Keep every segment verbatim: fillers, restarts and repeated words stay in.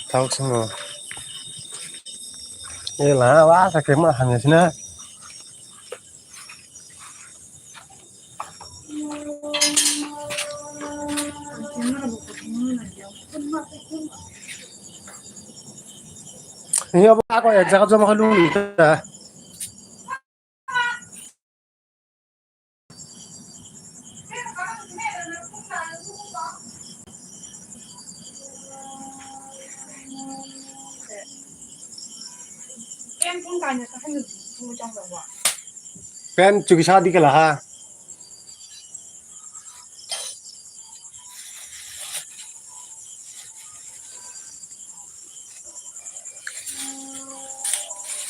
Tau swngo. E la, wa sa khe ma hamya sina. Ni abo ako ek jaga joma khailu ni ta. Pen chuki sa di kala ha.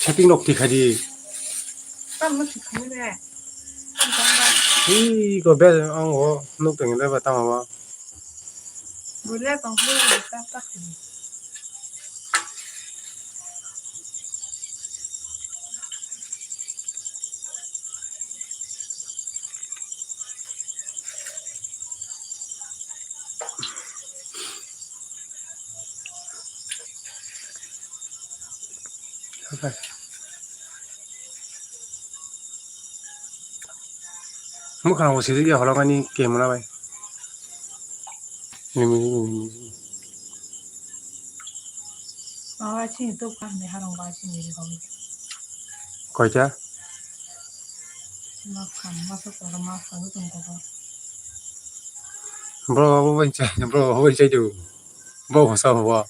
Setting rok tikha di. Tamo sikha ni be. Hi ko be ang o nuk tong le ba tamo ba. Bole tong le ta ta. Mwkhang bo siri ya holongani camera bai. Mama chini tok kha hinwi harang ba chini ri hwn. Koita? Masa kotor masa tong kotor. Bro, abo bai chai, bro, abo bai chai do. Bo hosa bo.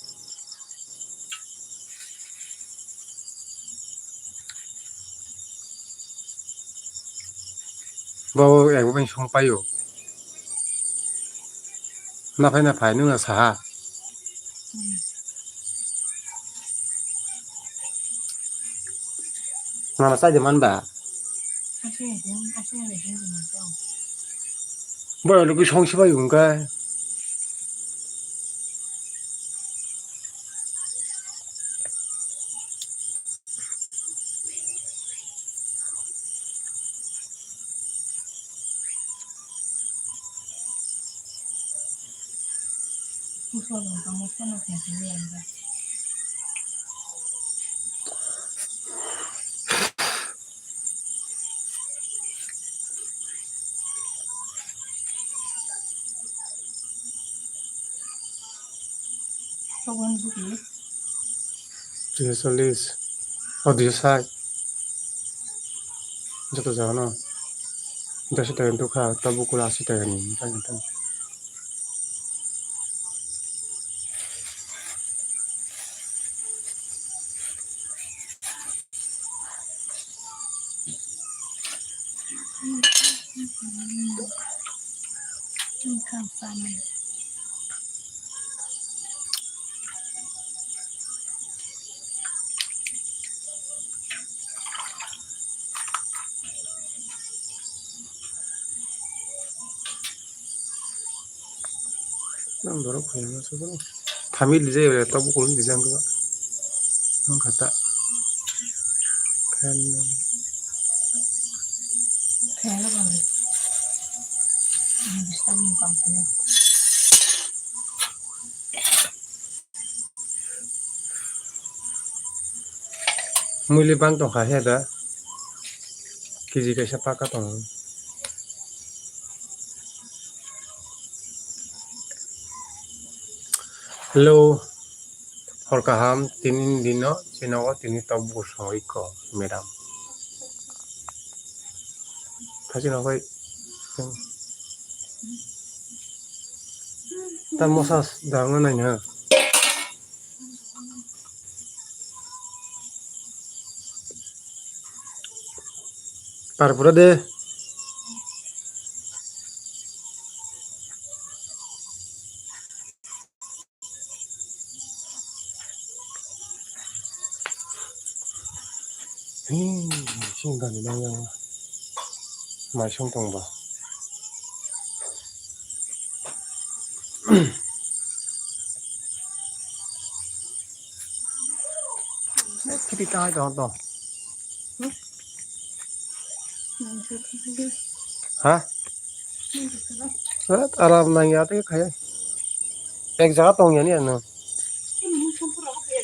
Bo abo bai song paio. Na phai na phai nung na saha. Mama sai de man ba. Bo lo ki song si bai ung kai. Duiso chollish. O, duiso sait. Joto jagano. Dersho taka ni dukha, tabuk ulo ashi taka ni. Nang borok phai ma se borok. Family je re tabuk ulo design ko. Nang kata. Fan. Fan lo bang. Ang disturb mo kam kanya. Mui le bang tongkha he da. Kg kaisa paka tongo. Hello. Hor kaham, tini dino chini nogo tini tabuk songwi kho, madam. Kha chini nogo ta mosa dangna naina. Par pura de. Hii, sing gani nang yang. Mai song tong ba. Kiti ta tong tong. Ha? Aram nang ya te khaya. Ek jaga tong ya ni ano. Chini mui songkhu rogo